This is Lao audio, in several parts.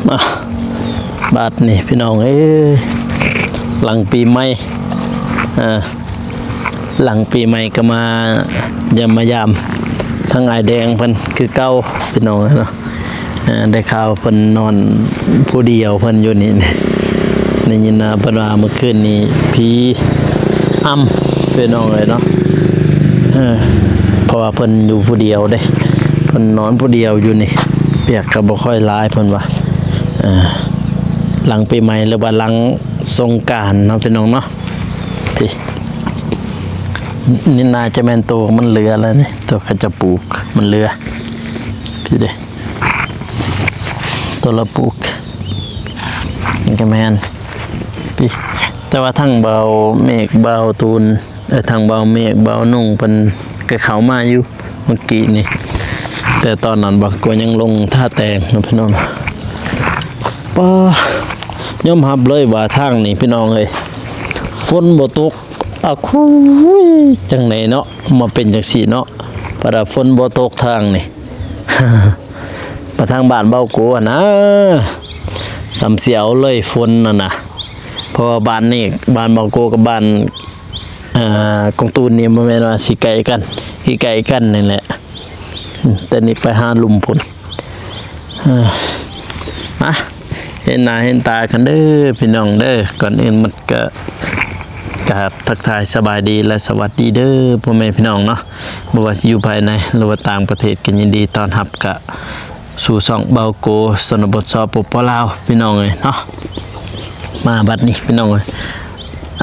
ອ່ະ ບາດນີ້ພີ່ນ້ອງເອີຍ ຫຼັງປີໃໝ່ ອ່າ ຫຼັງປີໃໝ່ກໍມາຢ້ຽມມາຢາມທາງອ້າຍແດງເພິ່ນຄືເກົ່າພີ່ນ້ອງເອີຍເນາະ. ເອີ ໄດ້ຂ່າວເພິ່ນນອນຜູ້ດຽວເພິ່ນຢູ່ນີ້ ໄດ້ຍິນວ່າເພິ່ນວ່າມື້ຄືນນີ້ຜີອຳພີ່ນ້ອງເອີຍເນາະ. ເອີ ເພາະວ່າເພິ່ນຢູ່ຜູ້ດຽວເດ້ ເພິ່ນນອນຜູ້ດຽວຢູ່ນີ້ ວຽກກໍບໍ່ຄ່ອຍຫຼາຍເພິ່ນວ່າ. ເອີ ຫຼັງປີໃໝ່ ຫຼືວ່າຫຼັງສົງການເນາະພີ່ນ້ອງເນາະ. ນີ້ ນີ້ໜ້າຈະແມ່ນໂຕມັນເຫຼືອແລ້ວນີ້ ໂຕເຂົາເຈົ້າປູກມັນເຫຼືອ ພີ້ເດ້ ໂຕລະປູກ ນີ້ກໍແມ່ນ ພີ້. ແຕ່ວ່າທັງບ່າວເມກ ບ່າວຕູນ ເອີ ທັງບ່າວເມກ ບ່າວນຸ່ງ ເພິ່ນກໍເຂົ້າມາຢູ່ ເມື່ອກີ້ນີ້ ແຕ່ຕອນນັ້ນບ່າວໂກຍັງລົງທ່າແຕ່ງເນາະພີ່ນ້ອງ. ປ້າ ຍອມຮັບເລີຍວ່າທາງນີ້ພີ່ນ້ອງເອີຍ ຝົນບໍ່ຕົກ ອາ ຄຸຍ ຈັ່ງໃດເນາະ ມາເປັນຈັ່ງຊີ້ເນາະ. ປາດວ່າຝົນບໍ່ຕົກທາງນີ້ ມາທາງບ້ານບ່າວໂກຫັ້ນນະ ສ່ຳຊິເອົາເລີຍຝົນຫັ້ນນະ. ເພາະວ່າບ້ານນີ້ ບ້ານບ່າວໂກກັບບ້ານ ອ່າ ກອງຕູນນີ້ບໍ່ແມ່ນວ່າຊິໄກກັນ ໃກ້ໆກັນນີ້ແຫຼະ ອືມ ແຕ່ນີ້ໄປຫາລຸ່ມພຸ້ນ. ເອີ ມາເຫັນໜ້າເຫັນຕາກັນເດີພີ່ນ້ອງເດີ. ກ່ອນອື່ນໝົດກໍກາບທັກທາຍສະບາຍດີ ແລະ ສະຫວັດດີເດີພໍ່ແມ່ພີ່ນ້ອງເນາະ ບໍ່ວ່າຊິຢູ່ພາຍໃນ ຫຼືວ່າຕ່າງປະເທດ ກໍຍິນດີຕ້ອນຮັບ ກະ ສູ່ຊ່ອງບ່າວໂກ ຊົນນະບົດ ສປປ ລາວ ພີ່ນ້ອງເອີຍເນາະ. ມາບັດນີ້ພີ່ນ້ອງເອີຍ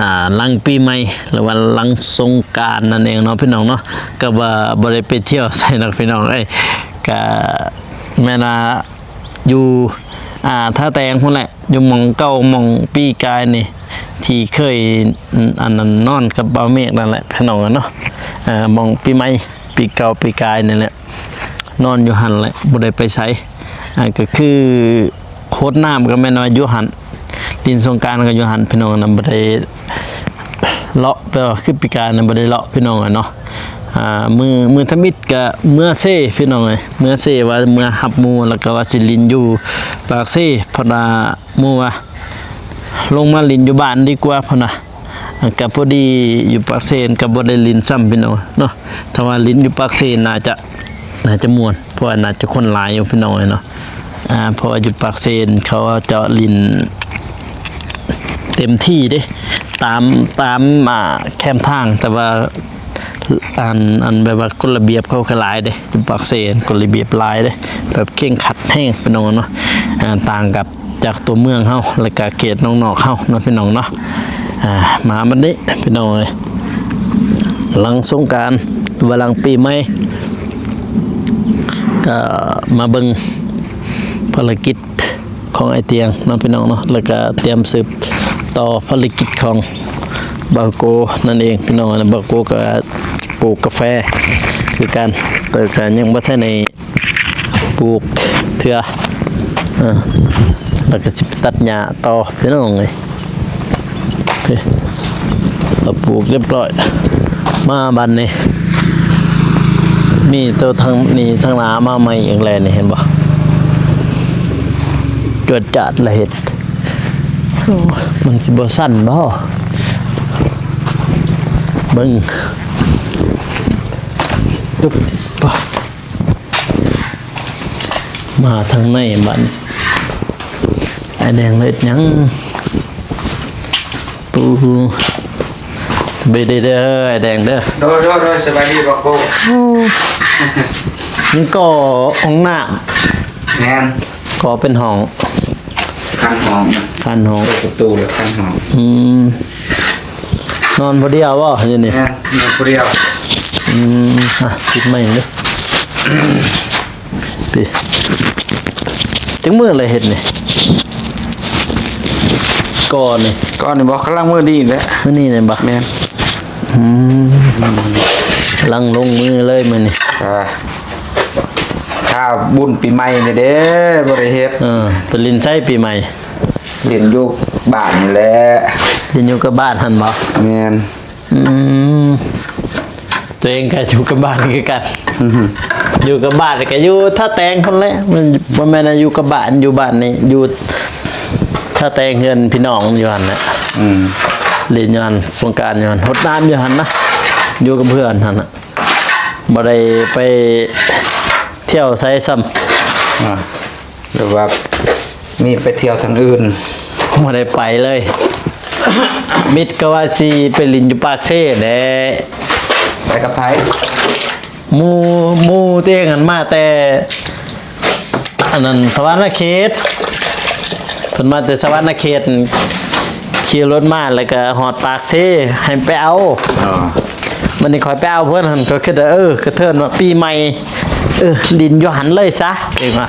ອ່າ ຫຼັງປີໃໝ່ ຫຼືວ່າຫຼັງສົງການນັ້ນເອງເນາະພີ່ນ້ອງເນາະ ກໍວ່າບໍ່ໄດ້ໄປທ່ຽວໃສດອກພີ່ນ້ອງເອີຍ. ກະແມ່ນວ່າຢູ່ ອ່າ ທ່າແຕງພຸ້ນແຫຼະ ຢູ່ໝ່ອງເກົ່າ ໝ່ອງປີກາຍນີ້ ທີ່ເຄີຍ ອັນນັ້ນ ນອນກັບບ່າວເມກນັ້ນແຫຼະພີ່ນ້ອງເອີຍເນາະ. ເອີ ໝ່ອງປີໃໝ່ ປີເກົ່າປີກາຍນີ້ແຫຼະ ນອນຢູ່ຫັ້ນແຫຼະ ບໍ່ໄດ້ໄປໃສ. ອ່າ ກໍຄືຫົດນ້ຳກໍແມ່ນວ່າຢູ່ຫັ້ນ ຫຼິ້ນສົງການກໍຢູ່ຫັ້ນພີ່ນ້ອງນະ ບໍ່ໄດ້ເລາະ ແປວ່າຄືປີກາຍນະບໍ່ໄດ້ເລາະພີ່ນ້ອງເອີຍເນາະ. ອ່າ ມື້ ມື້ທຳອິດກໍເມືອເຊພີ່ນ້ອງເອີຍ ເມືອເຊ ວ່າເມືອຮັບໝູ່ ແລ້ວກໍວ່າຊິຫຼິ້ນຢູ່ປາກເຊ ເພາະວ່າໝູ່ວ່າ ລົງມາຫຼິ້ນຢູ່ບ້ານດີກວ່າ ເພິ່ນວ່າ. ກໍພໍດີຢູ່ປາກເຊກໍບໍ່ໄດ້ຫຼິ້ນຊ້ຳພີ່ນ້ອງເນາະ. ຖ້າວ່າຫຼິ້ນຢູ່ປາກເຊໜ້າຈະ ໜ້າຈະມ່ວນ ເພາະວ່າໜ້າຈະຄົນຫຼາຍຢູ່ພີ່ນ້ອງເອີຍເນາະ. ອ່າ ເພາະວ່າຢູ່ປາກເຊເຂົາເຈົ້າຫຼິ້ນເຕັມທີ່ເດ້ ຕາມ ຕາມ ອ່າ ແຄມທາງ ແຕ່ວ່າ ອັນ ອັນແບບວ່າກົດລະບຽບເຂົາກໍຫຼາຍເດ້ ຢູ່ປາກເຊກົດລະບຽບຫຼາຍເດ້ ແບບເຄັ່ງຄັດແຮງພີ່ນ້ອງເນາະ. ອ່າ ຕ່າງກັບ ຈາກຕົວເມືອງເຮົາ ແລະກະເຂດນອກໆເຮົາເນາະພີ່ນ້ອງເນາະ. ອ່າ ມາບັດນີ້ພີ່ນ້ອງເອີຍ ຫຼັງສົງການ ຫຼືວ່າຫຼັງປີໃໝ່ ກໍມາເບິ່ງພາລະກິດຂອງອ້າຍຕຽງເນາະພີ່ນ້ອງເນາະ ແລະກະຕຽມສືບຕໍ່ພາລະກິດຂອງບ່າວໂກນັ້ນເອງພີ່ນ້ອງ. ບ່າວໂກກໍປູກກາແຟຄືກັນ ແຕ່ກໍຍັງບໍ່ທັນໄດ້ ປູກເທື່ອ ເອີ ແລ້ວກໍຊິໄປຕັດຫຍ້າຕໍ່ພີ່ນ້ອງເອີຍ. ເອີ ເຮົາປູກຮຽບຮ້ອຍ ມາບັດນີ້ ມີໂຕທາງນີ້ທາງໜ້າມາໃໝ່ອີກແລ້ວນີ້ ເຫັນບໍ່? ຈວດຈາດລະເຮັດ ໂອ້ ມັນຊິບໍ່ສັ່ນບໍ່? ເບິ່ງ ຕຶບ ປະ ມາທາງໃນບັດ ອ້າຍແດງເຮັດຫຍັງ? ປູ ສະບາຍດີເດີ ອ້າຍແດງເດີ. ໂດຍ ໂດຍ ໂດຍ ສະບາຍດີ ບ່າວໂກ. ຍັງກໍ່ຫ້ອງນ້ຳ. ແມ່ນ ກໍ່ເປັນຫ້ອງ ຄັນຫ້ອງນະ ຄັນຫ້ອງ ເປີດປະຕູແລ້ວຄັນຫ້ອງ. ອືມ ນອນຜູ້ດຽວບໍ່ຢູ່ນີ້? ແມ່ນ ນອນຜູ້ດຽວ. ອືມ ອ່ະ ປິດໄມ້ເດີ. ຕິ ຈັກມື້ແລ້ວເຮັດນີ້? ກໍ່ນີ້ ກໍ່ນີ້ບໍ່? ກຳລັງມື້ນີ້ແຫຼະ ມື້ນີ້ແມ່ນບໍ່? ແມ່ນ. ອືມ ກຳລັງລົງມືເລີຍມື້ນີ້. ອ່າ ຖ້າບຸນປີໃໝ່ນີ້ເດ້ ບໍ່ໄດ້ເຮັດ. ເອີ ໄປຫຼິ້ນໃສປີໃໝ່? ຫຼິ້ນຢູ່ບ້ານນີ້ແຫຼະ. ຫຼິ້ນຢູ່ກັບບ້ານຫັ້ນບໍ່? ແມ່ນ. ອືມ ຕົວເອງກໍຢູ່ກັບບ້ານຄືກັນ. ອືຮຶ ຢູ່ກັບບ້ານກໍຢູ່ທ່າແຕງພຸ້ນແຫຼະ ມັນບໍ່ແມ່ນວ່າຢູ່ກັບບ້ານ ຢູ່ບ້ານນີ້ ຢູ່ທ່າແຕງ ເຮືອນພີ່ນ້ອງຢູ່ຫັ້ນແຫຼະ. ອືມ ຫຼິ້ນຢູ່ຫັ້ນ ສົງການຢູ່ຫັ້ນ ຫົດນ້ຳຢູ່ຫັ້ນນະ ຢູ່ກັບເພື່ອນຫັ້ນນະ ບໍ່ໄດ້ໄປທ່ຽວໃສຊ້ຳ. ອ່າ ຫຼືວ່າມີໄປທ່ຽວທາງອື່ນ? ບໍ່ໄດ້ໄປເລີຍ ມິດກໍວ່າຊິໄປຫຼິ້ນຢູ່ປາກເຊແຫຼະ. ໄປກັບໃຜ? ໝູ່ ໝູ່ຕົວເອງຫັ້ນມາແຕ່ ອັນນັ້ນ ສະຫວັນນະເຂດ ເພິ່ນມາແຕ່ສະຫວັນນະເຂດ ຂີ່ລົດມາແລ້ວກໍຮອດປາກເຊ ໃຫ້ໄປເອົາ. ອໍ ບັດນີ້ຂ້ອຍໄປເອົາເພິ່ນຫັ້ນ ຂ້ອຍຄິດວ່າ ເອີ ກະເທີນວ່າປີໃໝ່ ເອີ ຫຼິ້ນຢູ່ຫັ້ນເລີຍຊະ ເອງວ່າ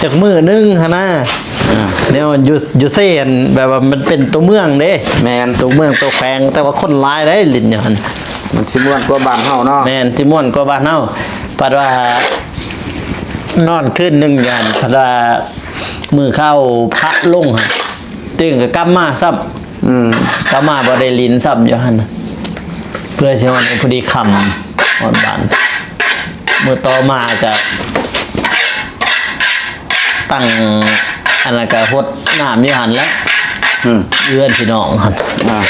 ຈັກມື້ໜຶ່ງຫັ້ນນະ. ອ່າ ແນວຢູ່ ຢູ່ເຊຫັ້ນ ແບບວ່າມັນເປັນຕົວເມືອງເດ້. ແມ່ນ ຕົວເມືອງຕົວແຂວງ ແຕ່ວ່າຄົນຫຼາຍເດ້ ຫຼິ້ນຢູ່ຫັ້ນ ມັນຊິມ່ວນກວ່າບ້ານເຮົາເນາະ. ແມ່ນ ຊິມ່ວນກວ່າບ້ານເຮົາ. ພັດວ່ານອນຄືນໜຶ່ງຢູ່ຫັ້ນ ພັດວ່າມື້ເຊົ້າພະລົງຫັ້ນ ຕື່ນກໍກັບມາຊ້ຳ. ອືມ ກັບມາບໍ່ໄດ້ຫຼິ້ນຊ້ຳຢູ່ຫັ້ນ ເພື່ອຊິຮອດ ພໍດີຄ່ຳຮອດບ້ານ. ມື້ຕໍ່ມາກໍຕັ້ງ ອັນນັ້ນກໍຫົດນ້ຳຢູ່ຫັ້ນແຫຼະ. ອືມ ເຮືອນພີ່ນ້ອງຫັ້ນ. ອ່າ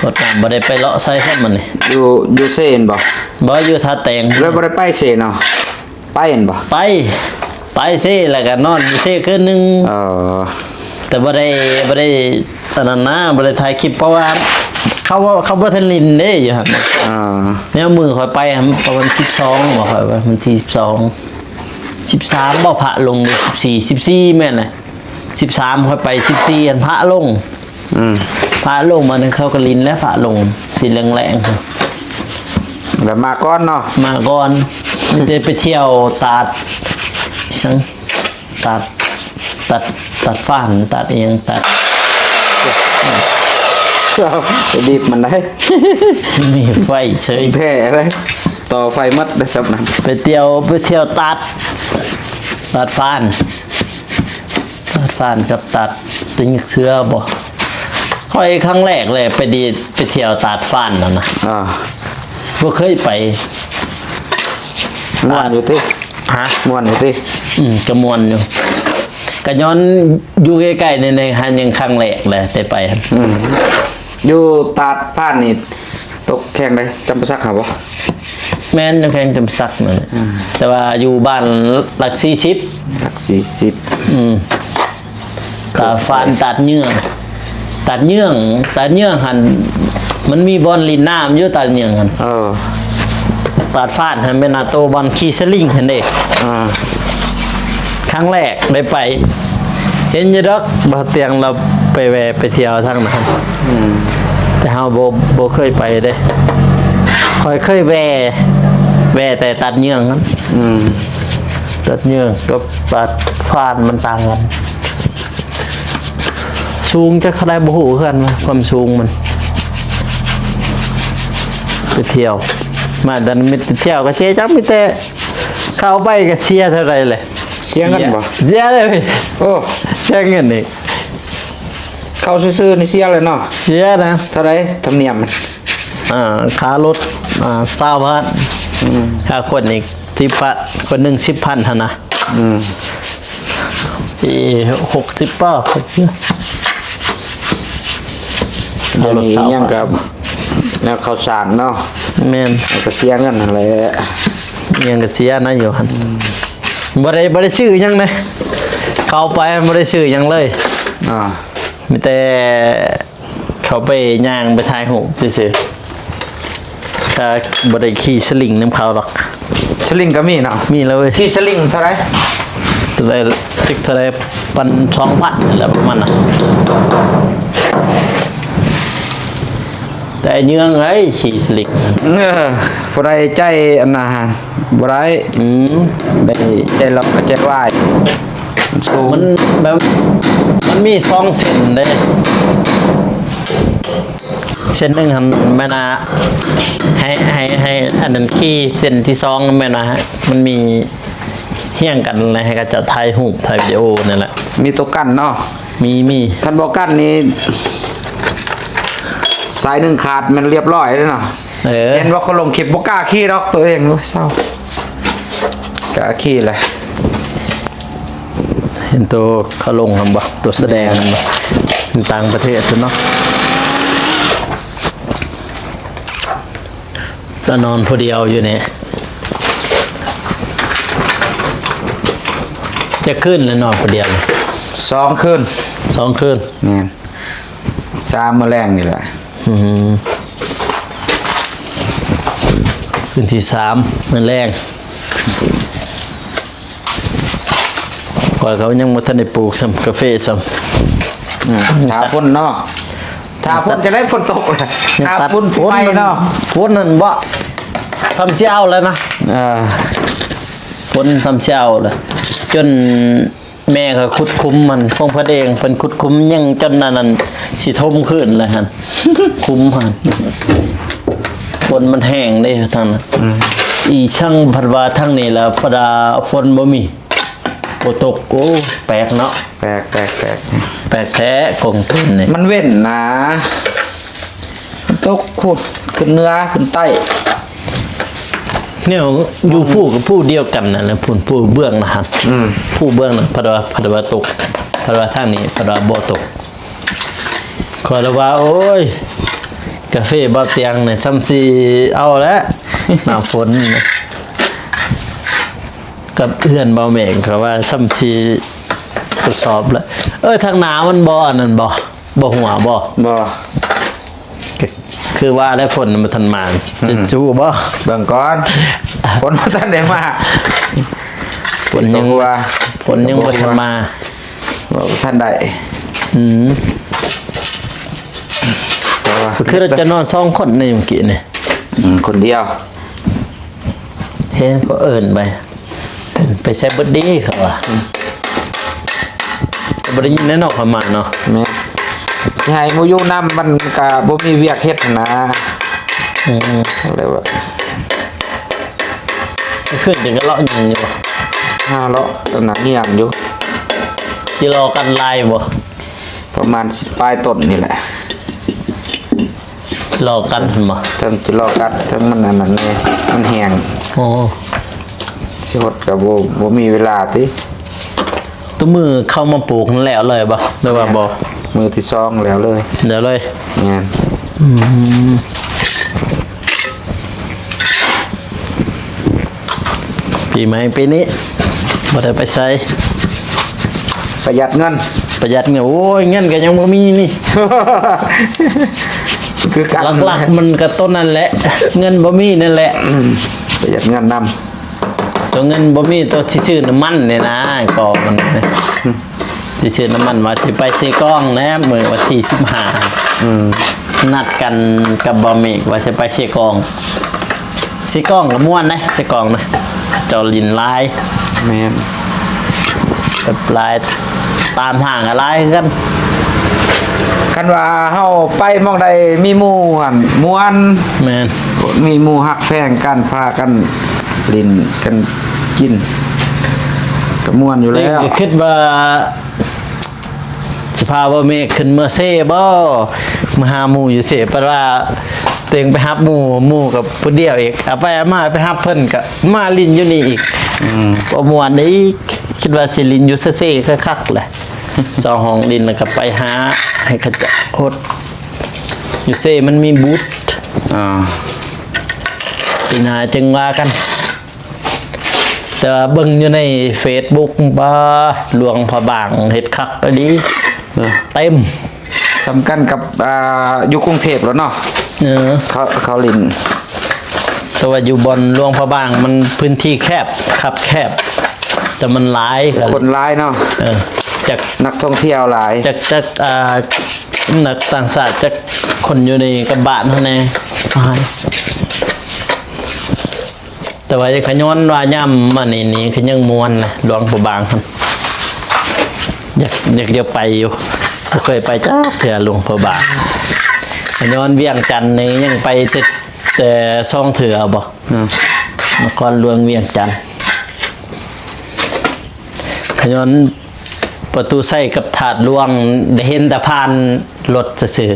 ຫົດນ້ຳ ບໍ່ໄດ້ໄປເລາະໃສຊ້ຳມື້ນີ້. ຢູ່ ຢູ່ເຊແມ່ນບໍ່? ບໍ່ ຢູ່ທ່າແຕງ. ແລ້ວບໍ່ໄດ້ໄປເຊເນາະ? ໄປແມ່ນບໍ່? ໄປ ໄປເຊ ແລ້ວກໍນອນຢູ່ເຊຄືນໜຶ່ງ. ເອີ ແຕ່ບໍ່ໄດ້ ບໍ່ໄດ້ອັນນັ້ນນະ ບໍ່ໄດ້ຖ່າຍຄລິບ ເພາະວ່າເຂົາ ເຂົາບໍ່ທັນຫຼິ້ນເດ້ຢູ່ຫັ້ນ. ອ່າ ແນວມື້ຂ້ອຍໄປຫັ້ນ ປະມານສິບສອງບໍ່ ຂ້ອຍວ່າ ວັນທີສິບສອງ ສິບສາມບໍ່ ພະລົງ ສິບສີ່ ສິບສີ່ ແມ່ນແຫຼະ ສິບສາມຂ້ອຍໄປ ສິບສີ່ ອັນພະລົງ. ອືມ ພະລົງມາ ເຂົາກໍຫຼິ້ນແລ້ວ ພະລົງ ສີແລງໆ ແລ້ວມາກ່ອນເນາະ. ມາກ່ອນ ມີແຕ່ໄປທ່ຽວຕາດ ອີຫຍັງ ຕາດ ຕາດ ຕາດຟານ ຕາດອີຫຍັງ ຕາດ ໄປດີບມັນໄດ້ ມີໄຟເສີຍ ແທ້ເລີຍ ຕໍ່ໄຟໝົດເດ້ ຈຳນັ້ນ. ໄປທ່ຽວ ໄປທ່ຽວຕາດ ຕາດຟານ ຕາດຟານກັບຕາດ ເປັນເສືອບໍ່? ຂ້ອຍຄັ້ງແລກເລີຍໄປດີດ ໄປທ່ຽວຕາດຟານນັ້ນນະ. ອ່າ ບໍ່ເຄີຍໄປ. ມ່ວນຢູ່ຕິ? ຮະ? ມ່ວນຢູ່ຕິ? ອືມ ກໍມ່ວນຢູ່ ກໍຍ້ອນຢູ່ໃກ້ໆ ນີ້ ນີ້ຫາຍັງຄັ້ງແລກແຫຼະໄດ້ໄປ. ອືມ ຢູ່ຕາດຟານນີ້ ຕົກແຂວງໃດ? ຈຳປາສັກຫັ້ນບໍ່? ແມ່ນ ຢູ່ແຂວງຈຳປາສັກນັ້ນແຫຼະ. ອ່າ ແຕ່ວ່າຢູ່ບ້ານຫຼັກສີ່ສິບ. ຫຼັກສີ່ສິບ. ອືມ ຕາດຟານ ຕາດເຍືອງ ຕາດເຍືອງ ຕາດເຍືອງຫັ້ນ ມັນມີບ່ອນຫຼິ້ນນ້ຳຢູ່ຕາດເຍືອງຫັ້ນ. ເອີ ຕາດຟານຫັ້ນແມ່ນ ອາ ໂຕບ່ອນຂີ່ສະລິງຫັ້ນເດ້. ອ່າ ຄັ້ງແລກໄດ້ໄປ ເຫັນຢູ່ດອກ ບ່າວຕຽງລາວໄປແວ່ໄປທ່ຽວທາງນັ້ນ. ອືມ ແຕ່ເຮົາບໍ່ ບໍ່ເຄີຍໄປເດ້. ຂ້ອຍເຄີຍແວ່ ແວ່ແຕ່ຕາດເຍືອງຫັ້ນ. ອືມ ຕາດເຍືອງກັບຕາດຟານມັນຕ່າງກັນ ສູງຈັກເທົ່າໃດບໍ່ຮູ້ຄືກັນວ່າຄວາມສູງມັນ. ໄປທ່ຽວມາແຕ່ມີແຕ່ທ່ຽວກໍເສຍຈັກ ມີແຕ່ເຂົ້າໄປກໍເສຍເທົ່າໃດແຫຼະ. ເສຍເງິນບໍ່? ເສຍເລີຍ. ໂອ້ ເສຍເງິນອີກ. ເຂົ້າຊື່ໆນີ້ເສຍເລີຍເນາະ? ເສຍນະ. ເທົ່າໃດທຳນຽມ? ອ່າ ຄ່າລົດ ອ່າ ຊາວພັນ. ອືມ ຄ່າຄົນອີກສິບພັນ ຄົນໜຶ່ງສິບພັນຫັ້ນນະ. ອືມ ເອີ ຫົກສິບປາຍ ດຽວນີ້ອີຫຍັງກໍແນວເຂົ້າສານເນາະ. ແມ່ນ ມັນກໍເສຍເງິນຫັ້ນແຫຼະ ອີຫຍັງກໍເສຍນະຢູ່ຫັ້ນ. ອືມ ບໍ່ໄດ້ ບໍ່ໄດ້ຊື້ຫຍັງເດ້ ເຂົ້າໄປບໍ່ໄດ້ຊື້ຫຍັງເລີຍ. ອ່າ ມີແຕ່ ເຂົ້າໄປຍ່າງໄປຖ່າຍຮູບຊື່ໆ ຖ້າບໍ່ໄດ້ຂີ່ສະລິງນຳເຂົາດອກ. ສະລິງກໍມີເນາະ? ມີແລ້ວເວີຍ. ຂີ່ສະລິງເທົ່າໃດ? ເທົ່າໃດ ຈັກເທົ່າໃດ ພັນ ສອງພັນນີ້ແຫຼະປະມານນັ້ນ. ແຕ່ເຍືອງເອີຍ ຂີ່ສະລິງ. ເອີ ຜູ້ໃດໃຈອັນນະ ບໍ່ໄດ້. ອືມ ໄດ້ໃຈລອກໃຈວາຍ ມັນສູງ. ມັນແບບ ມັນມີສອງເສັ້ນເດ້ ເສັ້ນໜຶ່ງຫັ້ນແມ່ນວ່າ ໃຫ້ ໃຫ້ ໃຫ້ອັນນັ້ນຂີ່ ເສັ້ນທີສອງແມ່ນວ່າ ມັນມີຮຽງກັນ ແລ້ວໃຫ້ເຂົາເຈົ້າຖ່າຍຮູບ ຖ່າຍວິດີໂອນັ້ນແຫຼະ. ມີຕົວກັ້ນເນາະ? ມີ ມີ. ຄັນບໍ່ກັ້ນນີ້ ສາຍໜຶ່ງຂາດແມ່ນລຽບຮ້ອຍເດ້ເນາະ. ເອີ ເຫັນວ່າເຂົາລົງຄລິບ ບໍ່ກ້າຂີ່ດອກຕົວເອງ. ໂອ້ຍ ເສົ້າ. ກະໂອເຄລະ. ເຫັນໂຕເຂົາລົງຫັ້ນບໍ່? ໂຕສະແດງຫັ້ນບໍ່? ຢູ່ຕ່າງປະເທດພຸ້ນເນາະ. ລະນອນຜູ້ດຽວຢູ່ນີ້ ຈັກຄືນລະນອນຜູ້ດຽວ? ສອງຄືນ. ສອງຄືນ. ແມ່ນ. ສາມມື້ແລງນີ້ແຫຼະ. ອືມ ຄືນທີສາມມື້ແລງ. ຂ້ອຍກໍຍັງບໍ່ທັນໄດ້ປູກຊ້ຳ ກາເຟຊ້ຳ. ອືມ ຖ້າຝົນເນາະ ຖ້າຝົນຈະໄດ້ຝົນຕົກແຫຼະ. ຖ້າຝົນຊິໄປເນາະ ຝົນນັ້ນບໍ່ ຊ້ຳຊິເອົາແລ້ວນະ. ເອີ ຝົນຊ້ຳຊິເອົາແລ້ວ ຈົນ ແມ່ກໍຂຸດຂຸມມັນຂອງເພິ່ນເອງ ເພິ່ນຂຸດຂຸມຍັງຈົນອັນນັ້ນຊິຖົມຄືນແລ້ວຫັ້ນ ຂຸມຫັ້ນ. ຝົນມັນແຫ້ງເດ້ທາງນັ້ນ. ອືມ ອີ່ສັງພັດວ່າທາງນີ້ລະ ພັດວ່າຝົນບໍ່ມີ ບໍ່ຕົກ. ໂອ້ ແປກເນາະ. ແປກ ແປກ ແປກ ແປກແທ້ ກົງເປັນນີ້ ມັນເວັ້ນນະ. ຕົກພຸ້ນ ຂຶ້ນເໜືອ ຂຶ້ນໃຕ້. ແນວຢູ່ພູກໍພູດຽວກັນນັ້ນແຫຼະ ພູດເບື້ອງນະຫັ້ນ. ອືມ ພູເບື້ອງນັ້ນ ເພິ່ນວ່າ ເພິ່ນວ່າຕົກ ເພິ່ນວ່າທາງນີ້ ເພິ່ນວ່າບໍ່ຕົກ. ຂ້ອຍລະວ່າ ໂອ້ຍ ກາເຟບ່າວຕຽງນີ້ຊ້ຳຊິເອົາແລ້ວ ໜ້າຝົນ. ກັບເຮືອນບ່າວເມກ ເຂົາວ່າຊ້ຳຊິທົດສອບແລ້ວ. ເອີ ທາງໜ້າມັນບໍ່ອັນນັ້ນບໍ່? ບໍ່ຮົ່ວບໍ່? ບໍ່. ຄືວ່າແຫຼະ ຝົນມັນບໍ່ທັນມາ. ອືມ ຈະຈູ້ບໍ່? ເບິ່ງກ່ອນ ຝົນບໍ່ທັນໄດ້ມາ. ຝົນຍັງ ຝົນຍັງບໍ່ທັນມາ ບໍ່ທັນໄດ້. ອືມ ຄືເຈົ້ານອນສອງຄົນໃນມື້ກີ້ນີ້. ອືມ ຄົນດຽວ. ເຫັນເຂົາເອີ້ນໄປ ໄປໃສເບິດເດ ເຂົາວ່າ. ອືມ ບໍ່ໄດ້ຍິນແນ່ເນາະ ເຂົາມາເນາະ. ແມ່ນ ຊິໃຫ້ໝູ່ຢູ່ນຳ ມັນກະບໍ່ມີວຽກເຮັດຫັ້ນນະ. ອືມ ກໍເລີຍວ່າ ຄືຈັ່ງກະເລາະຫຍັງຢູ່ບໍ່? ຫາເລາະອັນນັ້ນຫຍັງຢູ່. ຊິເລາະກັນຫຼາຍບໍ່? ປະມານສິບປາຍຕົ້ນນີ້ແຫຼະ. ລໍກັນຫັ້ນບໍ່? ເທິງຊິລໍກັນ ເທິງມັນອັນນັ້ນແດ່ ມັນແຫ້ງ. ໂອ້ ຊິຫົດກໍບໍ່ ບໍ່ມີເວລາຕິ. ໂຕມື້ເຂົ້າມາປູກນັ້ນແລ້ວເລີຍບໍ່ ຫຼືວ່າບໍ່? ມື້ທີສອງແລ້ວເລີຍ. ແລ້ວເລີຍ. ແມ່ນ. ອືມ ປີໃໝ່ປີນີ້ບໍ່ໄດ້ໄປໃສ. ປະຢັດເງິນ ປະຢັດເງິນ. ໂອ້ຍ ເງິນກໍຍັງບໍ່ມີນີ້ ຄືກັນ. ຫຼັກໆມັນກໍໂຕນັ້ນແຫຼະ ເງິນບໍ່ມີນັ້ນແຫຼະ. ອືມ ປະຢັດເງິນນຳ. ໂຕເງິນບໍ່ມີ ໂຕຊິຊື້ນ້ຳມັນນີ້ນະ ກໍມັນ ອືມ ຊິຊື້ນ້ຳມັນ ວ່າຊິໄປເຊກອງແນະ ມື້ວັນທີສິບຫ້າ. ອືມ ນັດກັນກັບບ່າວເມກວ່າຊິໄປເຊກອງ. ເຊກອງກໍມ່ວນເດ້ ເຊກອງນະ ເຈົ້າຫຼິ້ນຫຼາຍ. ແມ່ນ ແບບຫຼາຍ ຕາມຫ້າງກໍຫຼາຍຄືກັນ. ຄັນວ່າເຮົາໄປໝ່ອງໃດມີໝູ່ຫັ້ນມ່ວນ. ແມ່ນ ມີໝູ່ຮັກແພງກັນ ພາກັນຫຼິ້ນກັນກິນ ກໍມ່ວນຢູ່ແລ້ວ. ຄິດວ່າ ຊິພາບ່າວເມກຂຶ້ນເມືອເຊບໍ່ ມາຫາໝູ່ຢູ່ເຊ ປາດວ່າຕົວເອງໄປຮັບໝູ່ ໝູ່ກັບຜູ້ດຽວອີກ ເອົາໄປເອົາມາໄປຮັບເພິ່ນກະມາຫຼິ້ນຢູ່ນີ້ອີກ. ອືມ ບໍ່ມ່ວນອີກ. ຄິດວ່າຊິຫຼິ້ນຢູ່ເຊຄັກໆແຫຼະ ເຊົ່າຫ້ອງຫຼິ້ນແລ້ວກໍໄປຫາໃຫ້ເຂົາເຈົ້າຫົດ. ຢູ່ເຊມັນມີບູດ. ອ່າ ປີໜ້າຈຶ່ງວ່າກັນ. ແຕ່ວ່າເບິ່ງຢູ່ໃນເຟສບຸກ ປາ ຫຼວງພະບາງເຮັດຄັກອີ່ຫຼີ. ເອີ ເຕັມ ສ່ຳກັນກັບ ອ່າ ຢູ່ກຸງເທບແລ້ວເນາະ. ເອີ ເຂົາ ເຂົາຫຼິ້ນ ແຕ່ວ່າຢູ່ບ່ອນຫຼວງພະບາງມັນພື້ນທີ່ແຄບ ຄັບແຄບ ແຕ່ມັນຫຼາຍ ຄົນຫຼາຍເນາະ. ເອີ ຈັກ ນັກທ່ອງທ່ຽວຫຼາຍ ຈັກ ຈັກ ອ່າ ນັກຕ່າງຊາດ ຈັກຄົນຢູ່ໃນກັບບ້ານເຮົາແດ່. ແຕ່ວ່າຂະຍ້ອນວ່າຍາມມານີ້ນີ້ກໍຍັງມ່ວນນະ ຫຼວງພະບາງຫັ້ນ ຢາກ ຢາກ ຢາກໄປຢູ່ ບໍ່ເຄີຍໄປຈັກເທື່ອຫຼວງພະບາງ. ຂະຍ້ອນວຽງຈັນນີ້ຍັງໄປແຕ່ ແຕ່ສອງເທື່ອບໍ່. ອືມ ນະຄອນຫຼວງວຽງຈັນ ຂະຍ້ອນ ປະຕູໄຊກັບທາດຫຼວງ ໄດ້ເຫັນແຕ່ຜ່ານລົດຊື່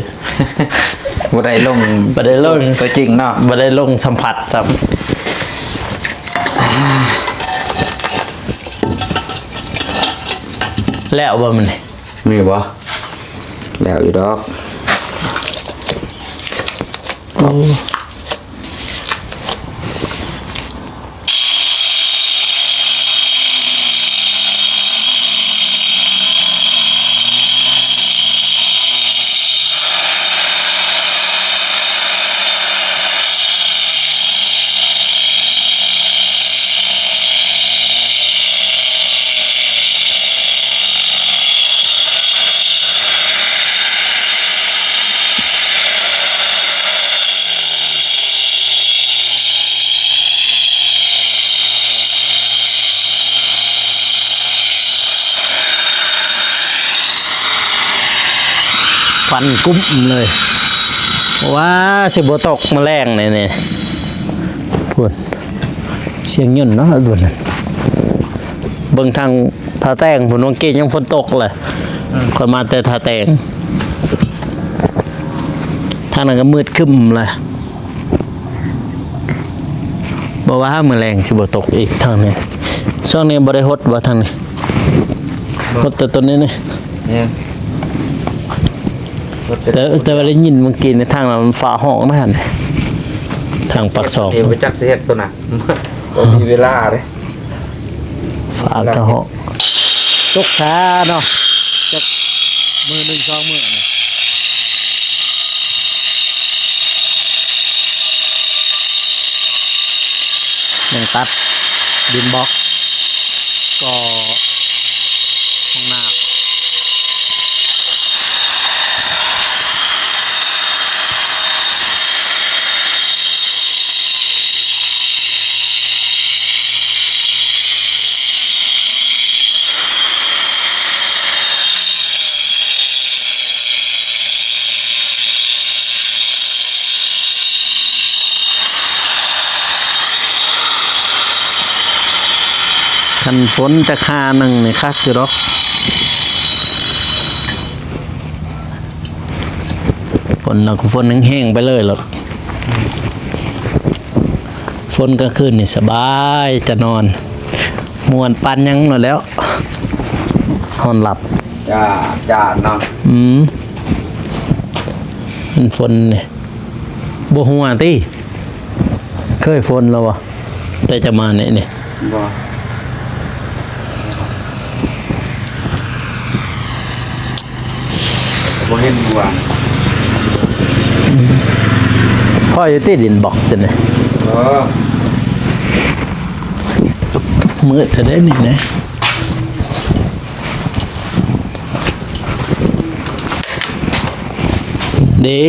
ໆ ບໍ່ໄດ້ລົງ ບໍ່ໄດ້ລົງຕົວຈິງເນາະ ບໍ່ໄດ້ລົງສຳຜັດຊ້ຳ. ແລ້ວບໍ່ມື້ນີ້? ນີ້ບໍ່? ແລ້ວຢູ່ດອກ. ໂອ້. ຟັນກຸ້ມເລີຍ ວ່າຊິບໍ່ຕົກມາແລງນີ້ ນີ້ ພຸ້ນ ສຽງຍົນເນາະ ເບິ່ງທາງທ່າແຕງພຸ້ນ ວັງກີ້ຍັງຝົນຕົກເລີຍ. ອືມ ຂ້ອຍມາແຕ່ທ່າແຕງ ທາງນັ້ນກໍມືດຄຶ້ມລະ ບໍ່ວ່າມື້ແລງຊິບໍ່ຕົກອີກທາງນີ້. ຊ່ວງນີ້ບໍ່ໄດ້ຫົດບໍ່ທາງນີ້? ຫົດແຕ່ຕົ້ນນີ້ນີ້. ແມ່ນ ແຕ່ ແຕ່ວ່າໄດ້ຍິນເມື່ອກີ້ໃນທາງນັ້ນຟ້າຮ້ອງນະຫັ້ນ ທາງປາກຊ່ອງ. ເຮັດຕົວນີ້ບໍ່ຈັກຊິເຮັດຕົວນັ້ນ ບໍ່ມີເວລາເດ້. ຟ້າກະເຫາະ ຕົກຊ້າເນາະ ຈັກມື້ໜຶ່ງສອງມື້ນີ້. ຍັງຕັດດິນບລັອກ ກໍຫ້ອງນ້ຳ. ຄັນຝົນຈັກຫາໜຶ່ງນີ້ຄັກຢູ່ດອກ. ຝົນແລ້ວກໍຝົນແຮງໆໄປເລີຍໂລດ. ຝົນກາງຄືນນີ້ສະບາຍຈະນອນ ມ່ວນປານຫຍັງໂລດແລ້ວ ນອນຫຼັບ. ຈ້າ ຈ້າເນາະ. ອືມ ມັນຝົນນີ້ ບໍ່ຮົ່ວຕິ? ເຄີຍຝົນແລ້ວບໍ່? ແຕ່ຈະມານີ້ ນີ້. ບໍ່ ບໍ່ເຫັນຫົວ. ພໍຢູ່ຕິ ດິນບລັອກຕົວນີ້. ເອີ ມືດແທ້ເດ້ນີ້ນະ. ເດ້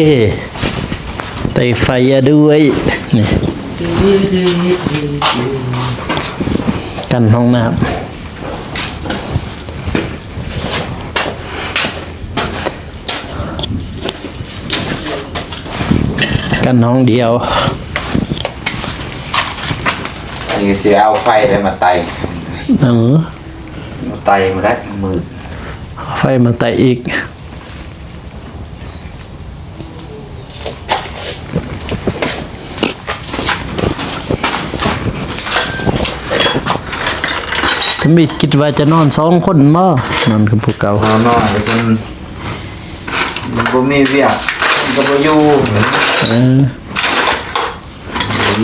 ໄດ້ໄຟອະດ້ວຍນີ້ ກັນຫ້ອງນ້ຳ ກັນຫ້ອງດຽວ. ນີ້ຊິເອົາໄຟໄດ້ມາໄຕ່ ເອີ ມາໄຕ່ມາໄດ້ມືດ ເອົາໄຟມາໄຕ່ອີກ. ທຳອິດຄິດວ່າຈະນອນສອງຄົນບໍ່? ນອນກັບຜູ້ເກົ່າ. ນອນ ນອນກັບເພິ່ນ ມັນບໍ່ມີວຽກ ເພິ່ນກໍບໍ່ຢູ່. ເອີ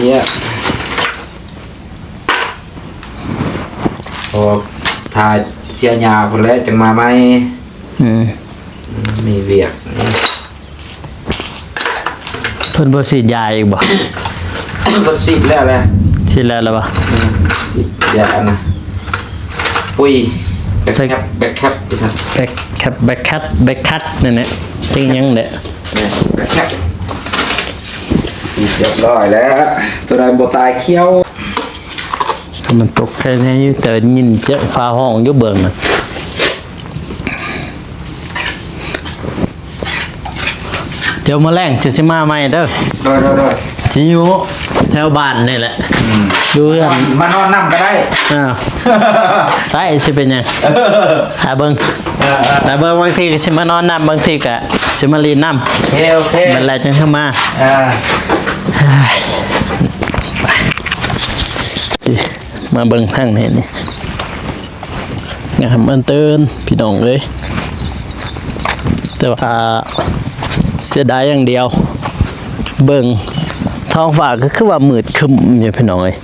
ວຽກ ພໍຖ້າເສຍຫຍ້າພຸ້ນແຫຼະ ຈັ່ງມາໃໝ່. ອືມ ມີວຽກ. ເພິ່ນບໍ່ສີດຢາອີກບໍ່? ເພິ່ນສີດແລ້ວແຫຼະ. ສີດແລ້ວແລ້ວບໍ່? ອືມ ສີດຢາອັນນະ ປຸຍ ແບັກແຄັບ ແບັກແຄັບ ແບັກແຄັບ ແບັກແຄັບ ແບັກຄັດ ນັ້ນແຫຼະ ຈັ່ງຫຍັງແຫຼະ ແບັກແຄັບ ສີດຮຽບຮ້ອຍແລ້ວ. ຕົວໃດບໍ່ຕາຍຂຽວ. ມັນຕົກໄຄແນ່ຢູ່ ແຕ່ໄດ້ຍິນສຽງຟ້າຮ້ອງຢູ່ເບື້ອງນັ້ນ. ດຽວມື້ແລງຈະຊິມາໃໝ່ເດີ. ໂດຍ ໂດຍ ໂດຍ. ຊິຢູ່ແຖວບ້ານນີ້ແຫຼະ. ອືມ ຢູ່ເຮືອນ ມານອນນຳກໍໄດ້. ເອີ ໄດ້ ຊິເປັນຫຍັງ. ເອີ ຖ້າເບິ່ງ ເອີ ຖ້າເບິ່ງ ບາງທີກໍຊິມານອນນຳ ບາງທີກໍຊິມາຫຼິ້ນນຳ. ໂອເຄ ໂອເຄ ມື້ແລງຈັ່ງເຂົ້າມາ. ເອີ ມາເບິ່ງທາງນີ້ນີ້. ງາມອັນເຕີນພີ່ນ້ອງເອີຍ, ແຕ່ວ່າເສຍດາຍຢ່າງດຽວ ເບິ່ງທ້ອງຟ້າກໍຄືວ່າມືດຄຶ້ມຢູ່ພີ່ນ້ອງເອີຍ,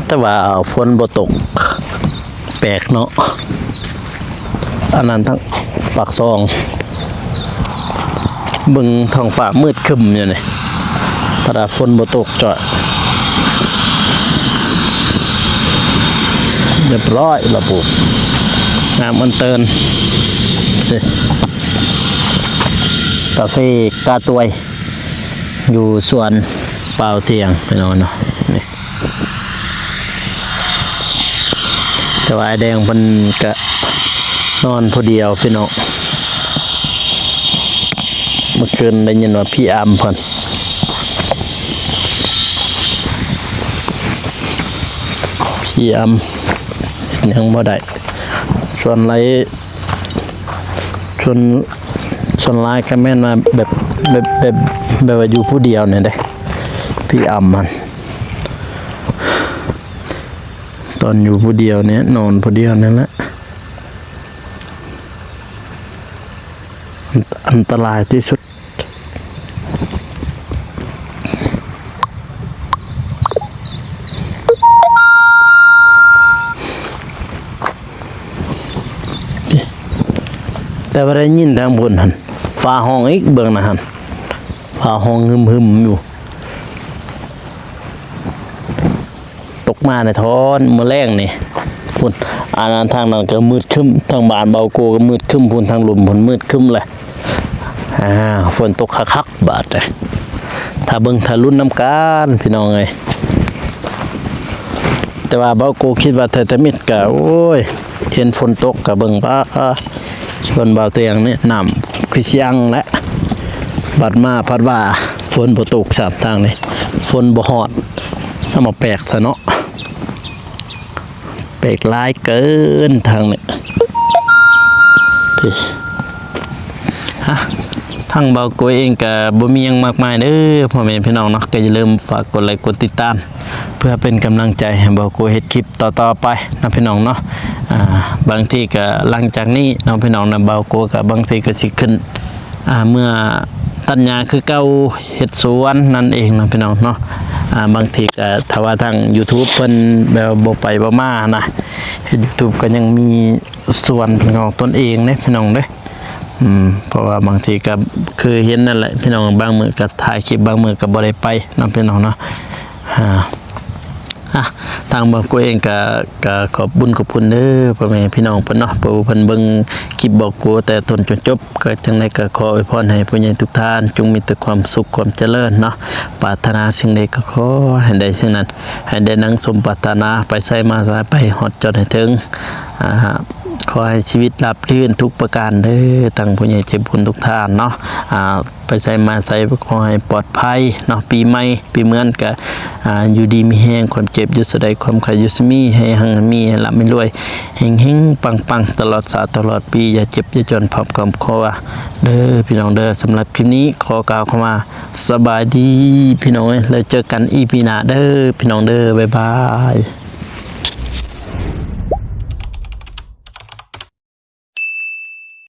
ແຕ່ວ່າຝົນບໍ່ຕົກ. ແປກເນາະ, ອັນນັ້ນທາງປາກຊ່ອງ ເບິ່ງທ້ອງຟ້າມືດຄຶ້ມຢູ່ນີ້, ຖ້າຝົນບໍ່ຕົກຈ້ອຍ. ຮຽບຮ້ອຍລະປູກ ງາມອັນເຕີນ. ກາເຟກາຕວຍ ຢູ່ສວນບ່າວທ່ຽງພີ່ນ້ອງເນາະ, ນີ້. ແຕ່ວ່າອ້າຍແດງເພິ່ນກະນອນຜູ້ດຽວພີ່ນ້ອງ, ເມື່ອຄືນໄດ້ຍິນວ່າຜີອຳເພິ່ນ, ຜີອຳເຮັດຫຍັງບໍ່ໄດ້. ສ່ວນຫຼາຍ ສ່ວນ ສ່ວນຫຼາຍກໍແມ່ນວ່າແບບ ແບບ ແບບ ແບບວ່າຢູ່ຜູ້ດຽວນີ້ເດ້ ຜີອຳຫັ້ນ. ຕອນຢູ່ຜູ້ດຽວນີ້ ນອນຜູ້ດຽວນີ້ແຫຼະ ອັນຕະລາຍທີ່ສຸດ. ແຕ່ວ່າໄດ້ຍິນທາງພຸ້ນຫັ້ນ ຟ້າຮ້ອງອີກ, ເບິ່ງນະຫັ້ນ ຟ້າຮ້ອງຮຶມໆຢູ່. ຕົກມາໃນຕອນມື້ແລງນີ້ພຸ້ນ, ອັນນັ້ນ ທາງນັ້ນກໍມືດຄຶ້ມ, ທາງບ້ານເບົາໂກກໍມືດຄຶ້ມພຸ້ນ, ທາງລຸ່ມພຸ້ນມືດຄຶ້ມແຫຼະ. ອ່າ ຝົນຕົກຄັກໆບາດນີ້, ຖ້າເບິ່ງຖ້າລຸ້ນນຳກັນພີ່ນ້ອງເອີຍ. ແຕ່ວ່າເບົາໂກຄິດວ່າໄທທຳອິດກໍ ໂອ້ຍ ເຫັນຝົນຕົກກໍເບິ່ງວ່າ ສ່ວນບ່າວຕຽງນີ້ ນ້ຳຄືຊິອັ່ງແຫຼະ, ບັດມາພັດວ່າຝົນບໍ່ຕົກຊ້ຳ, ທາງນີ້ຝົນບໍ່ຮອດຊ້ຳ. ມາແປກແທ້ເນາະ, ແປກຫຼາຍເກີນທາງນີ້. ພີ່ ຮະ ທາງເບົາໂກເອງກະບໍ່ມີຫຍັງມາກມາຍເດີພໍ່ແມ່ພີ່ນ້ອງເນາະ, ກະຢ່າລືມຝາກກົດໄລກົດຕິດຕາມ ເພື່ອເປັນກຳລັງໃຈໃຫ້ເບົາໂກເຮັດຄລິບຕໍ່ໆໄປນະພີ່ນ້ອງເນາະ. ອ່າ ບາງທີກະຫຼັງຈາກນີ້ເນາະພີ່ນ້ອງນະ, ເບົາໂກກະບາງທີກະຊິຂຶ້ນ ອ່າ ເມືອຕັດຫຍ້າຄືເກົ່າ, ເຮັດສວນນັ້ນເອງເນາະພີ່ນ້ອງເນາະ. ອ່າ ບາງທີກະຖ້າວ່າທາງຢູທູບເພິ່ນແບບວ່າບໍ່ໄປບໍ່ມານະ, ເຮັດຢູທູບກໍຍັງມີສວນເປັນຂອງຕົນເອງເດ້ພີ່ນ້ອງເດ້. ອືມ ເພາະວ່າບາງທີກໍຄືເຫັນນັ້ນແຫຼະພີ່ນ້ອງ, ບາງມື້ກໍຖ່າຍຄລິບ, ບາງມື້ກໍບໍ່ໄດ້ໄປເນາະພີ່ນ້ອງເນາະ. ອ່າ ອ່ະ ທາງເບົາໂກເອງກໍ ກໍຂອບບຸນຂອບຄຸນເດີພໍ່ແມ່ພີ່ນ້ອງເພິ່ນເນາະ, ຜູ້ເພິ່ນເບິ່ງຄລິບເບົາໂກແຕ່ຕົ້ນຈົນຈົບ. ກໍຈັ່ງໃດກໍຂໍອວຍພອນໃຫ້ຜູ້ໃຫຍ່ທຸກທ່ານຈົ່ງມີແຕ່ຄວາມສຸກຄວາມຈະເລີນເນາະ, ປາດຖະໜາສິ່ງໃດກໍຂໍໃຫ້ໄດ້ສິ່ງນັ້ນ, ໃຫ້ໄດ້ດັ່ງສົມປາດຖະໜາ, ໄປໃສມາໃສໄປຮອດຈອດໃຫ້ເຖິງ. ອ່າ ຂໍໃຫ້ຊີວິດລາບລື່ນທຸກປະການເດີ ທັງຜູ້ໃຫຍ່ໃຈບຸນທຸກທ່ານເນາະ. ອ່າ ໄປໃສມາໃສຂໍໃຫ້ປອດໄພເນາະ, ປີໃໝ່ປີເມືອນກະ ອ່າ ຢູ່ດີມີແຮງ, ຄວາມເຈັບຢ່າສູ່ໄດ້, ຄວາມໄຂ້ຢ່າສູ່ມີ, ໃຫ້ຮັ່ງໃຫ້ມີ, ໃຫ້ລ່ຳໃຫ້ລວຍ, ເຮັງໆປັງໆ ຕະຫຼອດຊາດຕະຫຼອດປີ, ຢ່າເຈັບຢ່າຈົນພ້ອມຄອບຄົວເດີພີ່ນ້ອງເດີ. ສຳລັບຄລິບນີ້ຂໍກ່າວຄຳວ່າສະບາຍດີພີ່ນ້ອງເອີຍ, ແລ້ວເຈີກັນອີພີໜ້າເດີພີ່ນ້ອງເດີ, ບາຍບາຍ.